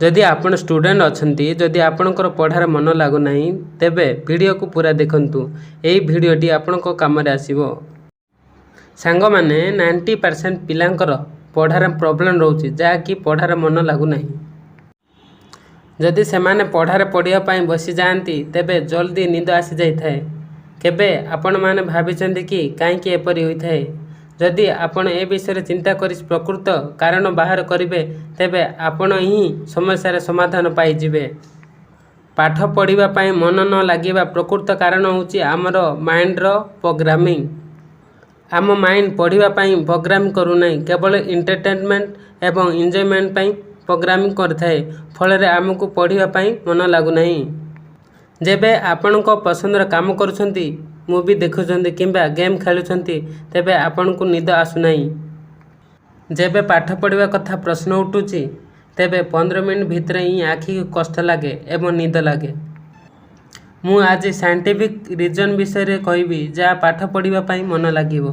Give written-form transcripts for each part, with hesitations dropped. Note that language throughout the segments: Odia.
ଯଦି ଆପଣ ଷ୍ଟୁଡେଣ୍ଟ ଅଛନ୍ତି, ଯଦି ଆପଣଙ୍କର ପଢ଼ାରେ ମନ ଲାଗୁନାହିଁ, ତେବେ ଭିଡ଼ିଓକୁ ପୁରା ଦେଖନ୍ତୁ। ଏହି ଭିଡ଼ିଓଟି ଆପଣଙ୍କ କାମରେ ଆସିବ। ସାଙ୍ଗମାନେ, 90% ପିଲାଙ୍କର ପଢ଼ାରେ ପ୍ରୋବ୍ଲେମ୍ ରହୁଛି, ଯାହାକି ପଢ଼ାରେ ମନ ଲାଗୁନାହିଁ। ଯଦି ସେମାନେ ପଢ଼ାରେ ପଢ଼ିବା ପାଇଁ ବସିଯାଆନ୍ତି, ତେବେ ଜଲ୍ଦି ନିଦ ଆସିଯାଇଥାଏ। କେବେ ଆପଣମାନେ ଭାବିଛନ୍ତି କି କାହିଁକି ଏପରି ହୋଇଥାଏ? ଯଦି ଆପଣ ଏ ବିଷୟରେ ଚିନ୍ତା କରି ପ୍ରକୃତ କାରଣ ବାହାର କରିବେ, ତେବେ ଆପଣ ହିଁ ସମସ୍ୟାର ସମାଧାନ ପାଇଯିବେ। ପାଠ ପଢ଼ିବା ପାଇଁ ମନ ନ ଲାଗିବା ପ୍ରକୃତ କାରଣ ହେଉଛି ଆମର ମାଇଣ୍ଡର ପ୍ରୋଗ୍ରାମିଂ। ଆମ ମାଇଣ୍ଡ ପଢ଼ିବା ପାଇଁ ପ୍ରୋଗ୍ରାମିଂ କରୁନାହିଁ, କେବଳ ଏଣ୍ଟରଟେନମେଣ୍ଟ ଏବଂ ଏନ୍ଜୟମେଣ୍ଟ ପାଇଁ ପ୍ରୋଗ୍ରାମିଂ କରିଥାଏ। ଫଳରେ ଆମକୁ ପଢ଼ିବା ପାଇଁ ମନ ଲାଗୁନାହିଁ। ଯେବେ ଆପଣଙ୍କ ପସନ୍ଦର କାମ କରୁଛନ୍ତି, ମୁଭି ଦେଖୁଛନ୍ତି କିମ୍ବା ଗେମ୍ ଖେଳୁଛନ୍ତି, ତେବେ ଆପଣଙ୍କୁ ନିଦ ଆସୁନାହିଁ। ଯେବେ ପାଠ ପଢ଼ିବା କଥା ପ୍ରଶ୍ନ ଉଠୁଛି, ତେବେ 15 ମିନିଟ୍ ଭିତରେ ହିଁ ଆଖିକୁ କଷ୍ଟ ଲାଗେ ଏବଂ ନିଦ ଲାଗେ। ମୁଁ ଆଜି ସାଇଣ୍ଟିଫିକ୍ ରିଜନ୍ ବିଷୟରେ କହିବି, ଯାହା ପାଠ ପଢ଼ିବା ପାଇଁ ମନ ଲାଗିବ।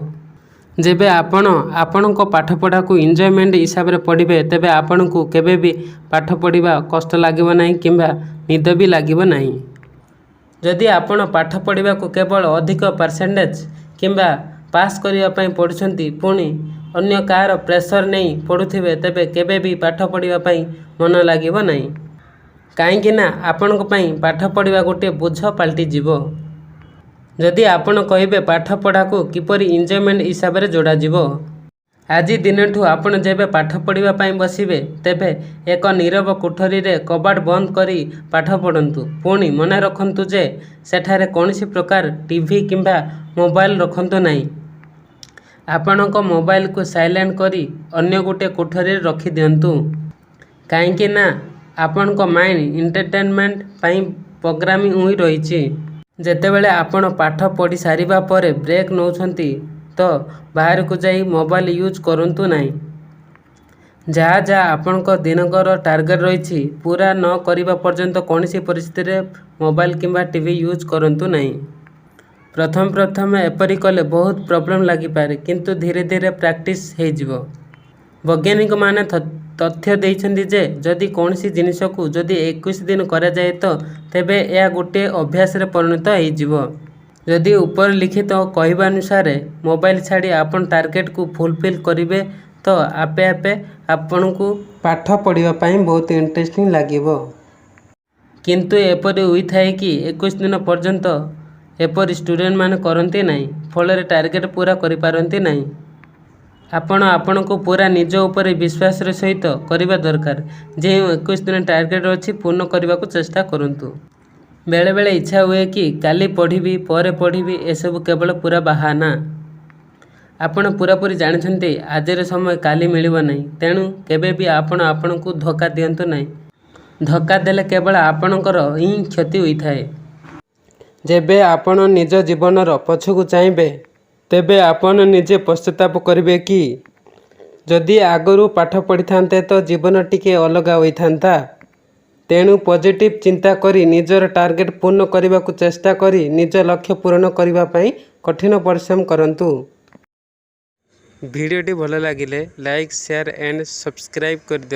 ଯେବେ ଆପଣ ଆପଣଙ୍କ ପାଠପଢ଼ାକୁ ଏନ୍ଜୟମେଣ୍ଟ ହିସାବରେ ପଢ଼ିବେ, ତେବେ ଆପଣଙ୍କୁ କେବେ ବି ପାଠ ପଢ଼ିବା କଷ୍ଟ ଲାଗିବ ନାହିଁ କିମ୍ବା ନିଦ ବି ଲାଗିବ ନାହିଁ। ଯଦି ଆପଣ ପାଠ ପଢ଼ିବାକୁ କେବଳ ଅଧିକ ପରସେଣ୍ଟେଜ୍ କିମ୍ବା ପାସ୍ କରିବା ପାଇଁ ପଢ଼ୁଛନ୍ତି, ପୁଣି ଅନ୍ୟ କାହାର ପ୍ରେସର ନେଇ ପଢ଼ୁଥିବେ, ତେବେ କେବେ ବି ପାଠ ପଢ଼ିବା ପାଇଁ ମନ ଲାଗିବ ନାହିଁ। କାହିଁକି ନା ଆପଣଙ୍କ ପାଇଁ ପାଠ ପଢ଼ିବା ଗୋଟିଏ ବୋଝ ପାଲଟିଯିବ। ଯଦି ଆପଣ କହିବେ, ପାଠ ପଢ଼ାକୁ କିପରି ଏନ୍ଜୟମେଣ୍ଟ ହିସାବରେ ଯୋଡ଼ାଯିବ? ଆଜି ଦିନଠୁ ଆପଣ ଯେବେ ପାଠ ପଢ଼ିବା ପାଇଁ ବସିବେ, ତେବେ ଏକ ନୀରବ କୋଠରୀରେ କବାଟ ବନ୍ଦ କରି ପାଠ ପଢ଼ନ୍ତୁ। ପୁଣି ମନେ ରଖନ୍ତୁ ଯେ ସେଠାରେ କୌଣସି ପ୍ରକାର ଟିଭି କିମ୍ବା ମୋବାଇଲ ରଖନ୍ତୁ ନାହିଁ। ଆପଣଙ୍କ ମୋବାଇଲକୁ ସାଇଲେଣ୍ଟ କରି ଅନ୍ୟ ଗୋଟିଏ କୋଠରୀରେ ରଖିଦିଅନ୍ତୁ। କାହିଁକି ନା ଆପଣଙ୍କ ମାଇଣ୍ଡ ଏଣ୍ଟରଟେନମେଣ୍ଟ ପାଇଁ ପ୍ରୋଗ୍ରାମିଂ ହୋଇ ରହିଛି। ଯେତେବେଳେ ଆପଣ ପାଠ ପଢ଼ି ସାରିବା ପରେ ବ୍ରେକ୍ ନେଉଛନ୍ତି, ତ ବାହାରକୁ ଯାଇ ମୋବାଇଲ ୟୁଜ୍ କରନ୍ତୁ ନାହିଁ। ଯାହା ଯାହା ଆପଣଙ୍କ ଦିନକର ଟାର୍ଗେଟ୍ ରହିଛି, ପୂରା ନ କରିବା ପର୍ଯ୍ୟନ୍ତ କୌଣସି ପରିସ୍ଥିତିରେ ମୋବାଇଲ କିମ୍ବା ଟିଭି ୟୁଜ୍ କରନ୍ତୁ ନାହିଁ। ପ୍ରଥମେ ପ୍ରଥମେ ଏପରି କଲେ ବହୁତ ପ୍ରୋବ୍ଲେମ୍ ଲାଗିପାରେ, କିନ୍ତୁ ଧୀରେ ଧୀରେ ପ୍ରାକ୍ଟିସ୍ ହେଇଯିବ। ବୈଜ୍ଞାନିକମାନେ ତଥ୍ୟ ଦେଇଛନ୍ତି ଯେ ଯଦି କୌଣସି ଜିନିଷକୁ ଯଦି 21 ଦିନ କରାଯାଏ ତ ତେବେ ଏହା ଗୋଟିଏ ଅଭ୍ୟାସରେ ପରିଣତ ହେଇଯିବ। ଯଦି ଉପରେ ଲିଖିତ କହିବାନୁସାରେ ମୋବାଇଲ ଛାଡ଼ି ଆପଣ ଟାର୍ଗେଟକୁ ଫୁଲଫିଲ୍ କରିବେ, ତ ଆପେ ଆପେ ଆପଣଙ୍କୁ ପାଠ ପଢ଼ିବା ପାଇଁ ବହୁତ ଇଣ୍ଟରେଷ୍ଟିଂ ଲାଗିବ। କିନ୍ତୁ ଏପରି ହୋଇଥାଏ କି 21 ଦିନ ପର୍ଯ୍ୟନ୍ତ ଏପରି ଷ୍ଟୁଡେଣ୍ଟମାନେ କରନ୍ତି ନାହିଁ, ଫଳରେ ଟାର୍ଗେଟ ପୂରା କରିପାରନ୍ତି ନାହିଁ। ଆପଣ ଆପଣଙ୍କୁ ପୂରା ନିଜ ଉପରେ ବିଶ୍ୱାସର ସହିତ କରିବା ଦରକାର। ଯେଉଁ 21 ଦିନ ଟାର୍ଗେଟ ଅଛି, ପୂର୍ଣ୍ଣ କରିବାକୁ ଚେଷ୍ଟା କରନ୍ତୁ। ବେଳେବେଳେ ଇଚ୍ଛା ହୁଏ କି କାଲି ପଢ଼ିବି, ପରେ ପଢ଼ିବି। ଏସବୁ କେବଳ ପୂରା ବାହାନା। ଆପଣ ପୂରାପୂରି ଜାଣିଛନ୍ତି, ଆଜିର ସମୟ କାଲି ମିଳିବ ନାହିଁ। ତେଣୁ କେବେ ବି ଆପଣ ଆପଣଙ୍କୁ ଧୋକା ଦିଅନ୍ତୁ ନାହିଁ। ଧୋକା ଦେଲେ କେବଳ ଆପଣଙ୍କର ହିଁ କ୍ଷତି ହୋଇଥାଏ। ଯେବେ ଆପଣ ନିଜ ଜୀବନର ପଛକୁ ଚାହିଁବେ, ତେବେ ଆପଣ ନିଜେ ପଶ୍ଚାତାପ କରିବେ କି ଯଦି ଆଗରୁ ପାଠ ପଢ଼ିଥାନ୍ତେ ତ ଜୀବନ ଟିକେ ଅଲଗା ହୋଇଥାନ୍ତା। ତେଣୁ ପଜିଟିଭ୍ ଚିନ୍ତା କରି ନିଜର ଟାର୍ଗେଟ ପୂର୍ଣ୍ଣ କରିବାକୁ ଚେଷ୍ଟା କରି ନିଜ ଲକ୍ଷ୍ୟ ପୂରଣ କରିବା ପାଇଁ କଠିନ ପରିଶ୍ରମ କରନ୍ତୁ। ଭିଡ଼ିଓଟି ଭଲ ଲାଗିଲେ ଲାଇକ୍, ସେୟାର ଆଣ୍ଡ ସବସ୍କ୍ରାଇବ୍ କରିଦିଅନ୍ତୁ।